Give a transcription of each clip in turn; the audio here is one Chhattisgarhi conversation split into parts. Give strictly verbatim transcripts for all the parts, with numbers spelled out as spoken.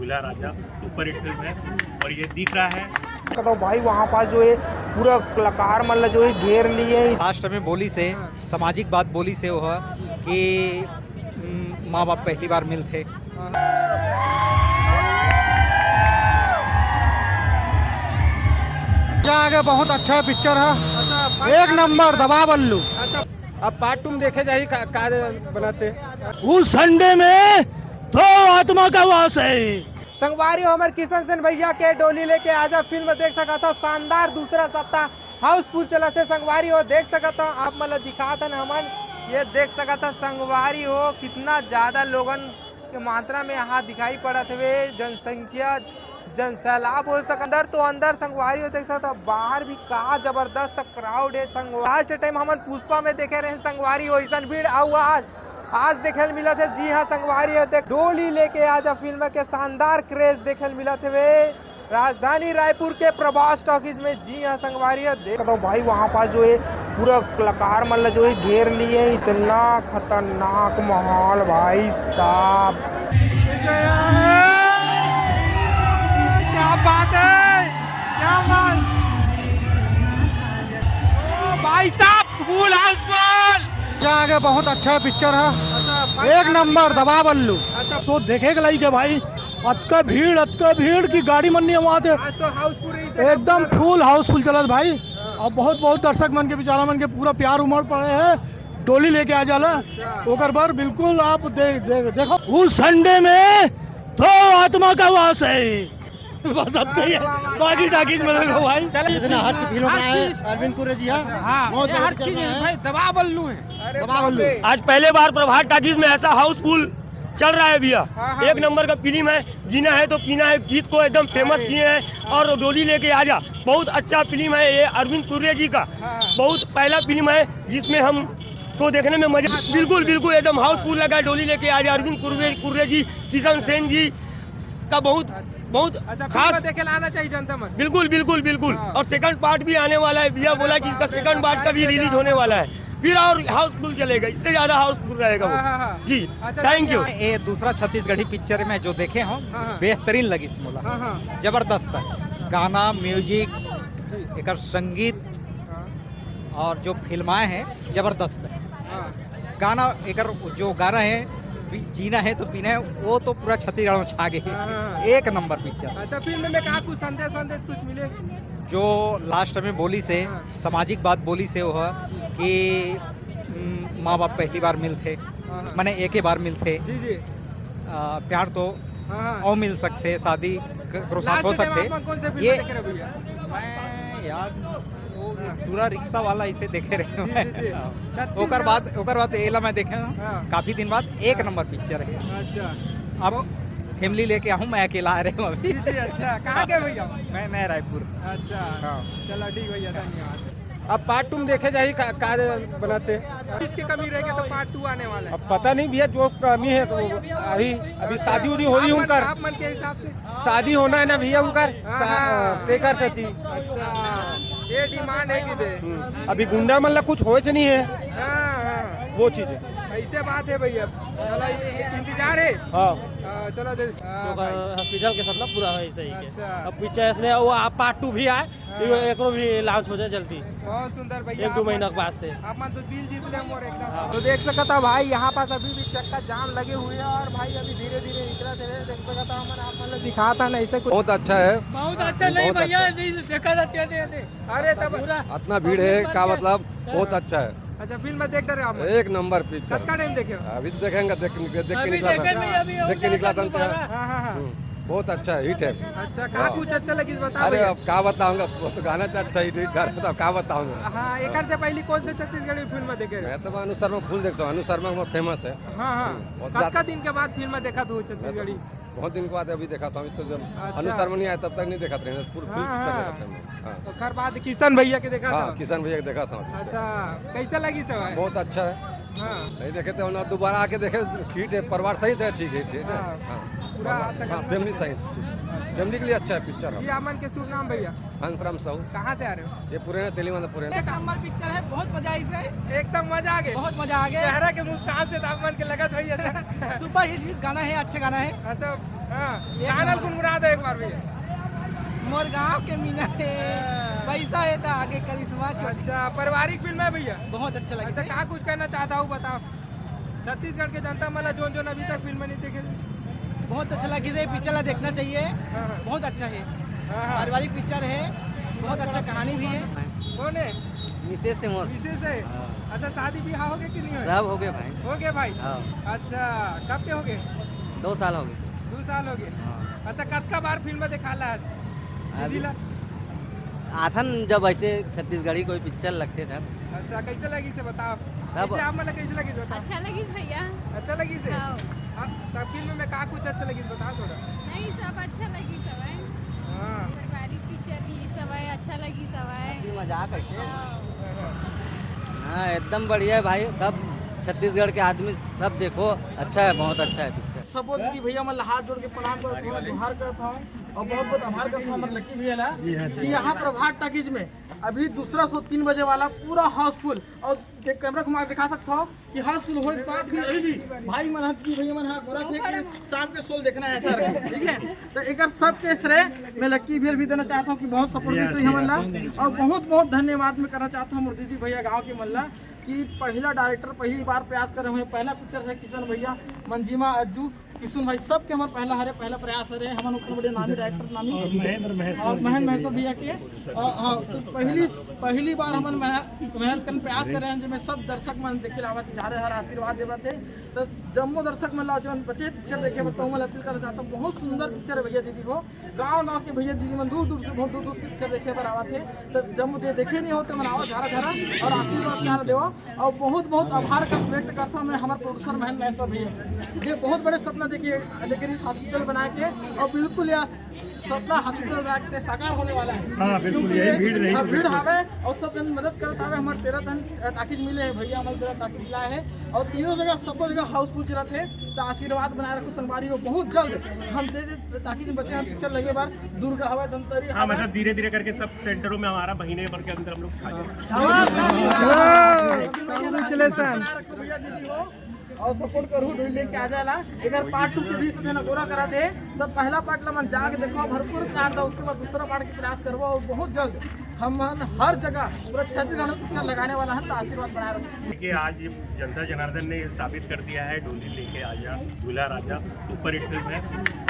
दूल्हा राजा सुपर हिट फिल्म है और ये दिख रहा है। तो भाई, वहाँ पास जो है, पूरा कलाकार मन ला जो है घेर लिए हैं। लास्ट में बोलिस हे, सामाजिक बात बोलिस हे वह कि, हम्म, माँ बाप पहली बार मिलथे। जा आगे, बहुत अच्छा पिक्चर है। अच्छा, एक नंबर, दबा बल्लू। अच्छा, अब पार्ट टू में देखे जाही का, का बनाथे। उस झंडे में दो आत्मा का वास है। संगवारी हो, हमर किशन सेन भैया के डोली लेके आजा फिल्म देख सकत हो। शानदार दूसरा सप्ताह हाउसफुल चलत हे संगवारी हो, देख सकत हो, आप मन ल दिखात हन हमन, ये देख सकत हो संगवारी हो, कितना ज्यादा लोगन के मात्रा में यहाँ दिखाई पड़त हवे। जनसंख्या, जनसैलाब हो सकत अंदर तो अंदर संगवारी हो, देख सकत हो बाहर भी का जबरदस्त क्राउड है संगवारी। लास्ट टाइम हमन पुष्पा में देखे रहे संगवारी हो, ऐसन भीड़। अउ आज, आज देखे ल मिलत हे, जी हाँ संगवारी हो, देख डोली लेके आजा फिल्म के शानदार क्रेज देखे ल मिलत हवे। राजधानी रायपुर के प्रभास टॉकीज में, जी हाँ संगवारी हो, देख तो भाई, वहाँ पास जो है, पूरा कलाकार मन ला जो है घेर लिए हैं। इतना खतरनाक माहौल भाई साहब। क्या बात है, क्या बात। ओ भाई साहब, फुल हाउसफुल। जा आगे, बहुत अच्छा पिक्चर है। अच्छा, एक नंबर, दबा बल्लू। अच्छा। सो देखे के लायक है भाई, अतका भीड़, अतका भीड़ कि गाड़ी मन नहीं आवाथे। आज तो हाउसफुल ही से एकदम फुल हाउसफुल चलत भाई। हाँ। अब बहुत, बहुत दर्शक मन के, बेचारा मन के पूरा प्यार उमड़ पड़े है। डोली लेके आ जाला। अच्छा। ओकर बर बिल्कुल आप दे, दे, देखो, उस झंडे में दो आत्मा का वास है। बस अतका ही है। वाह, वाह, वाह, बाकी क्या टॉकीज में बात है। देखो भाई। चल, जितना हट के फिल्म बनाए हैं अरविंद कुर्रे जी, हाँ। हाँ, बहुत ये बड़ा हर पिक्चर चीज बनाए है हैं। भाई, दबा बल्लू है। अरे दबा बल्लू। बाप रे। आज पहले बार प्रभात टॉकीज में ऐसा हाउसफुल चल रहा है भैया। हाँ, हाँ एक भैया। नंबर का फिल्म है, जीना है तो पीना है गीत को एकदम फेमस अरे। किए हैं। हाँ। और डोली लेके आजा, बहुत अच्छा फिल्म है ये अरविंद कुर्रे जी का। हाँ, हाँ। बहुत पहला फिल्म है जिसमें हम को देखने में मजा, बिल्कुल, बिल्कुल एकदम हाउसफुल लगा है। डोली लेके आजा, अरविंद कुर्रे, कुर्रे जी, किशन सेन जी का बहुत, अच्छा। बहुत अच्छा, खास। फिल्म देखे ला आना चाहिए जनता मन। बिल्कुल, बिल्कुल, बिल्कुल। हाँ। और सेकंड पार्ट भी आने वाला है, भैया अरे बोला कि इसका बाप रे, सेकंड पार्ट का भी रिलीज होने वाला है, फिर और हाउसफुल चलेगा, इससे ज्यादा हाउसफुल रहेगा वो। हाँ, हाँ, हाँ। जी, अच्छा, थैंक यू। ये दूसरा छत्तीसगढ़ी पिक्चर में जो देखे हो, हाँ, हाँ। बेहतरीन लगिस मोला। हाँ, हाँ। जबरदस्त है। गाना, म्यूजिक, जी। एकर संगीत हाँ। और जो फिल्माएं हैं, जबरदस्त है। हाँ। गाना, एकर जो गाना है, पी-, जीना है तो पीना है, वो तो पूरा छत्तीसगढ़ में छा गए। हाँ, हाँ, हाँ। एक नंबर पिक्चर। अच्छा, फिल्म में का कुछ संदेश, संदेश कुछ मिले? जो लास्ट में बोलिस हे, हाँ। सामाजिक बात बोलिस हे वो, कि, हम्म, माँ बाप पहली बार मिलथे, हाँ, हाँ। माने एके बार मिलथे। जी, जी। आ, प्यार तो हाँ, हाँ। अउ मिल सकथे, शादी क-, करो साथ लास्ट हो टाइम सकथे। आप मन कौन से फिल्म ये देखे रहे भैया? मैं यार, वो हाँ। टूरा रिक्शा वाला इसे देखे रहे हूँ जी, जी, जी। मैं। छत्तीसगढ़ ओकर बाद, ओकर बाद एला मैं देखे हूँ, हाँ। काफी दिन बाद एक हाँ। नंबर पिक्चर है। अच्छा। अब फैमिली लेके आऊँ, मैं अकेला आ रहे हूँ अभी। जी, जी, अच्छा। कहाँ के भैया? मैं, मैं रायपुर। अच्छा। हाँ। चलो ठीक भैया, धन्यवाद। अब पार्ट टू में देखे जाही का, का बनाथे। चीज की कमी रहेगी तो पार्ट टू आने वाला है। अब पता नहीं भैया, जो कमी है तो अभी, अभी शादी उदी होही आप मन, उनकर। आप मन के हिसाब से। शादी होना है ना भैया उनकर, हाँ, शा-, हाँ। अ, तेकर सेती। अच्छा, ये डिमांड है कि दे। हम्म, अभी गुंडा मन ला कुछ होच नहीं है, हाँ, हाँ। वो चीज है। ऐसे बात है भैया, चलो, इंतजार है। हाँ। हाँ, चलो दे, हाँ, तो भाई। हॉस्पिटल के सब ना पूरा है सही के। अच्छा। अब पिक्चर इसलिए वो आप पार्ट टू भी आए, हाँ। ये एकरो भी लॉन्च हो जाए जल्दी। बहुत सुंदर भैया, एक दो आप महीना मन, के बाद से। आप मन तो दिल जीत ले मोर एकदम। हाँ। तो देख सकता भाई, यहाँ पास अभी भी चक्का जाम लगे हुए हैं और भाई अभी धीरे धीरे निकलत हे। देख सकता हमन आप मन ला दिखात हन ऐसे कुछ। बहुत अच्छा है। बहुत अच्छा नहीं बहुत भैया, अच्छा। नहीं देखा था, चलते, चलते। अरे तब पूरा इतना भीड़ है, पब्लिक का भर के। मतलब, बहुत हाँ। अच्छा है। अच्छा, फिल्म देख डरे आप मन? एक नंबर पिक्चर। कतका टाइम देखे हो? अभी तो देखेंगे, देख, देख के अभी निकला देखे था। नहीं, अभी देख के निकला था। दोबारा। हाँ, हाँ, हाँ। हम्म, बहुत अच्छा है, हिट है। अच्छा, का हाँ। कुछ अच्छा लगी, बता अरे, भैया। अब का बताऊंगा, वो तो गाना अच्छा, अच्छा हिट, हिट गा रहा था, का बताऊंगा। हाँ, एकर से पहली कौन से छत्तीसगढ़ी फिल्म देखे रहे? मैं तो अनु शर्मा फुल देखता हूँ, अनु शर्मा बहुत फेमस है। हाँ, हाँ। हम्म, बहुत कतका ज्यादा। दिन के बाद फिल्म देखा तू मैं तो छत्तीसगढ़ी? बहुत दिन के बाद अभी देखा था, अभी तो जब अच्छा। अनु शर्मा नहीं आया तब तक नहीं देखा था, पूरी फिल्म हाँ, पिक्चर हाँ। देखा था मैं। हाँ। ओकर बाद किशन भैया के देखा हाँ, था? किशन भैया के देखा था अभी। अच्छा, कैसा लगी सब है? बहुत अच्छा है। हाँ। नहीं देखे थे ना, दोबारा आके देखे, हिट है, परिवार सहित है, ठीक है, ठीक है। हाँ। हाँ। पूरा परिवार, आशा हाँ, करना फैमिली चाहिए। सहित, ठीक। अच्छा। फैमिली के लिए अच्छा है पिक्चर। जी, आपमन के शुभ नाम भैया? हंसराम साहू। कहाँ से आ रहे हो? ये पुराना तेलीवाला पुराना। एक नंबर पिक्चर है, बहुत मजा आई से। एकदम मजा आ गए। बहुत मजा आ गए। चेहरा के मुस्कान से तो आप मन के लगत होई अच्छा। सुपर हिट गाना है, अच्छा गाना है। अच्छा, हाँ, गाना ल गुनगुना दे एक बार भैया। मोर गांव के मीना हे, हाँ। पैसा हे त आगे करिश्मा छोड़। अच्छा, पारिवारिक फिल्म है भैया। बहुत अच्छा लगे। अच्छा, का कुछ कहना चाहता हूँ, बताओ। छत्तीसगढ़ के जनता मन ला जोन जोन अभी तक फिल्म नहीं देखे। बहुत अच्छा लगे, ये पिक्चर ला देखना चाहिए। हाँ, हाँ। बहुत अच्छा है। हाँ, हाँ। पारिवारिक पिक्चर है, बहुत अच्छा कहानी भी है। कौन है? मिसेस से मोर। मिसेस से? हाँ। अच्छा, शादी ब्याह हो गए कि नहीं हो? सब हो गए भाई। हो गए भाई? हाँ। अच्छा, कब के हो गए? दो साल हो गए। दो साल हो गए। हाँ। अच्छा, कतका बार फिल्म दिखाला आज? अभी दीदी ला? आथन जब ऐसे छत्तीसगढ़ी कोई पिक्चर लगते तब। अच्छा, कैसे लगी से बताओ। सब कैसे आप मतलब कैसे लगी से बताओ। अच्छा लगी भैया। अच्छा लगी से? हाँ। हाँ, तब फिल्म में का कुछ अच्छा लगी से बताओ थोड़ा। नहीं, सब अच्छा लगी सब है। हाँ। पारिवारिक पिक्चर भी सब है, अच्छा लगी सब है। हंसी मजाक ऐसे। हाँ। हाँ, एकदम बढ़िया है भाई, सब छत्तीसगढ़ के आदमी सब देखो, अच्छा है, बहुत अच्छा है पिक्चर। सब दीदी भैया मन ला हाथ जोड़ के प्रणाम करत हूँ, जोहार करत हूँ और बहुत बहुत आभार करत हूँ हमर लकी भैया ला कि यहाँ प्रभात टाकीज में अभी दूसरा शो तीन बजे वाला पूरा हाउसफुल। और देख, कैमरा घुमा के दिखा सकत हो कि हाउसफुल होए के बाद भी अभी भी भाई मन ह, दीदी भैया मन ह बोलत हे कि शाम के शो देखना है ऐसा करके, ठीक है। तो एकर सबके श्रेय मैं लकी भैया भी देना चाहता हूँ कि बहुत सपोर्ट जी, देते हैं हमन ला। जी, जी। और बहुत बहुत धन्यवाद मैं करना चाहता हूँ मोर दीदी भैया गाँव के मन ला कि पहला डायरेक्टर पहली बार प्रयास करे हुए, पहला पिक्चर है किशन भैया, मंजिमा, अज्जू, किशुन भाई, सबके हमार पहला हरे, पहला प्रयास हरे, हमन उतना बड़े नामी डायरेक्टर नामी और महेंद्र महेश्वर और जी महेंद्र के महेश्वर भी। भैया के, अ, हाँ, तो पहली, पहली बार हमन महे-, महेंद्र कन प्रयास करे हैं, जेमे सब दर्शक मन देखे ला आवत, झारे हर आशीर्वाद देवत हे। तो जम्मो दर्शक मन ला, जो बचे पिक्चर देखे बर, तो मैं अपील करना चाहता हूँ, बहुत सुंदर पिक्चर है भैया दीदी हो। गांव गांव के भैया दीदी मन दूर दूर से, बहुत दूर दूर से पिक्चर देखे बर आवत हे। तो जम्मो जे देखे नहीं होते मन, आओ झारा झारा और आशीर्वाद प्यार देवो। और बहुत बहुत आभार का व्यक्त करता हूँ मैं हमारे प्रोड्यूसर महेंद्र महेश्वर भैया, ये बहुत बड़े सपना देखिए, देखिए इस हॉस्पिटल बना के, और बिल्कुल यह सपना हॉस्पिटल बना के साकार होने वाला है। हाँ, बिल्कुल, क्योंकि यही भीड़ रही हाँ, तो भीड़ बिल्कुल। हवे और सब जन मदद करत हवे। हमारे तेरह टन टाकीज मिले है भैया, हमारे तेरह टाकीज लाए है और तीनों जगह, सबको जगह हाउसफुल चलत है। तो आशीर्वाद बनाए रखो संगवारी हो, बहुत जल्द हम जे जे टाकीज में बचे हैं पिक्चर लगे बार दुर्गा हवे, धमतरी हाँ, हवे। मतलब धीरे धीरे करके सब सेंटरों में हमारा महीने भर के अंदर हम लोग छा जाए। Congratulations। बना रखो भैया दीदी हो, और सपोर्ट करू, डोली लेके आ जाएला। अगर पार्ट टू के भी सब जना गोरा करा थे, तो पहला पार्ट ला मन जाके देखो, भरपूर प्यार दो, उसके बाद दूसरा पार्ट की प्रयास करबो। और बहुत जल्द हम मन हर जगह पूरा छत्तीसगढ़ में पिक्चर लगाने वाला है, तो आशीर्वाद बनाए रखो। देखिए, आज ये जनता जनार्दन ने साबित कर दिया है, डोली लेके आजा दूल्हा राजा सुपरहिट फिल्म है,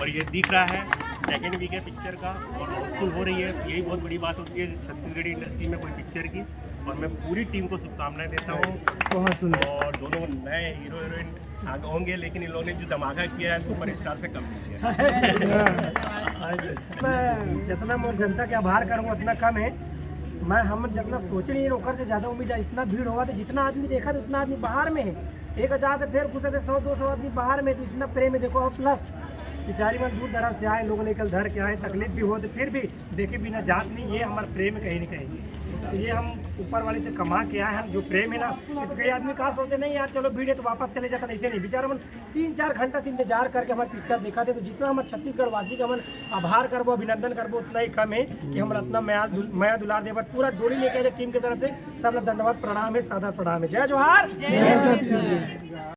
और ये दिख रहा है सेकंड वीक है पिक्चर का और हाउसफुल हो रही है। यही बहुत बड़ी बात होती है छत्तीसगढ़ी इंडस्ट्री में कोई पिक्चर की। और मैं पूरी टीम को शुभकामनाएं देता हूँ। बहुत सुंदर। और दोनों नए हीरो हीरोइन आगे होंगे, लेकिन इन लोगों ने जो धमाका किया है, सुपरस्टार से कम नहीं किया। मैं जितना मोर जनता के आभार करूँ, उतना कम है। मैं, हम जितना सोचे नहीं, ओकर से ज्यादा उम्मीद है। इतना भीड़ होगा, तो जितना आदमी देखा, तो उतना आदमी बाहर में है। एक हजार से फिर घुसे से सौ दो सौ आदमी बाहर में, तो इतना प्रेम है। देखो, और प्लस बेचारी मन दूर दराज से आए, लोग निकल धर के आए, तकलीफ भी हो, तो फिर भी देखे बिना जात नहीं, ये हमारा प्रेम है कहीं ना कहीं। तो ये हम ऊपर वाले से कमा के आए हैं, जो प्रेम है ना। तो कई आदमी का सोचते, "नहीं यार, चलो भीड़ है तो वापस चले जाता", ऐसे नहीं। बेचारा मन तीन चार घंटा से इंतजार करके हमारे पिक्चर देखा थे। तो जितना हमारे छत्तीसगढ़ वासी का मन आभार करबो, अभिनंदन करबो, उतना ही कम है कि हमारा इतना मया दुल-, मया दुलार देवर पूरा डोली लेके आए टीम की तरफ से। सब लोग धन्यवाद, प्रणाम है, सादर प्रणाम है। जय जोहार। जय जोहार।